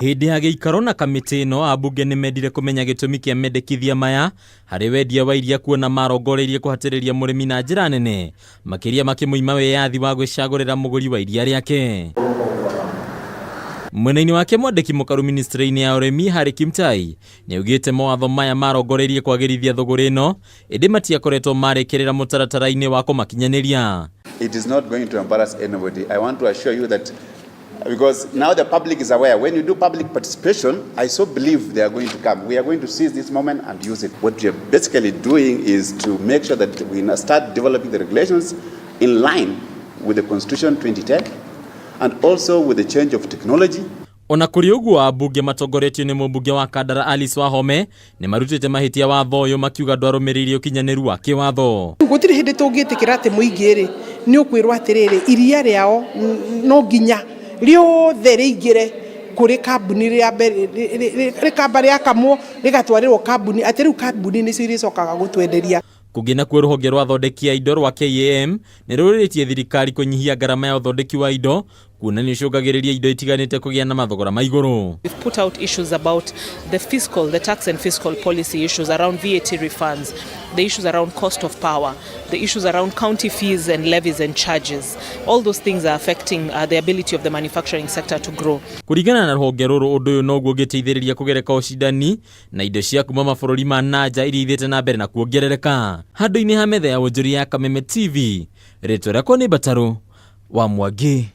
Hĩndĩ ya gĩikaro na kamĩtĩ ĩno, ambunge nĩ mendire kũmenya gĩtũmi kĩa mendekithia maya harĩ wendia wa iria kuona marongoreirie kũhatĩrĩria mũrĩmi na njĩra nene, makĩria makĩmũima wĩyathi wa gwĩcagũrĩra mũgũri wa iria rĩake. Mwena-inĩ wake mwandĩki mũkaru ministry-inĩ ya ũrĩmi Harry Kimtai nĩaugĩte mawatho maya marongoreirie kwagĩrithia thũgũrĩ ĩno ĩndĩ matiakoretwo marĩkĩrĩra mũtaratara-inĩ wa kũmakinyanĩria. It is not going to embarrass anybody. I want to assure you that because now the public is aware. When you do public participation, I so believe they are going to come. We are going to seize this moment and use it. What we are basically doing is to make sure that we start developing the regulations in line with the Constitution 2010 and also with the change of technology. Ona kũrĩ ũguo, ambunge matongoretio nĩ mũmbunge wa Kandara Alice Wahome nĩ marutĩte mahĩtia watho ũyũ, makiuga ndwarũmĩrĩire ũkinyanĩru wa kĩwatho. Gũtirĩ hĩndĩ tũngĩtĩkĩra atĩ mũingĩ rĩ nĩ ũkwĩrwo atĩrĩrĩ, iria rĩao no nginya rĩothe rĩingĩre kũrĩ kambuni rĩa mbere, rĩkamba rĩakamwo rĩgatwarĩrwo kambuni, atĩ rĩu kambuni nĩcio irĩcokaga gũtwenderia. Kũngĩ nakuo, rũhonge rwa athondeki a indo rwa KAM nĩ rũrĩrĩtie thirikari kũnyihia ngarama ya ũthondeki wa indo, kuona nĩ ũcũngagĩrĩria indo itiganĩte kũgĩa na mathogora ma igũrũ. We've put out issues about the fiscal, the tax and fiscal policy issues around VAT refunds, the issues around cost of power, the issues around county fees and levies and charges. All those things are affecting the ability of the manufacturing sector to grow. Kũringana na rũhonge rũrũ, ũndũ ũyũ noguo ũngĩteithĩrĩria kũgereka ũcindani na indo cia kuma mabũrũri ma nanja iria ithiĩte na mbere na kuongerereka. Handũ-inĩ ha metha ya wonjoria ya Kameme TV, rĩtwa rĩakwa nĩ Mbatarũ wa Mwangi.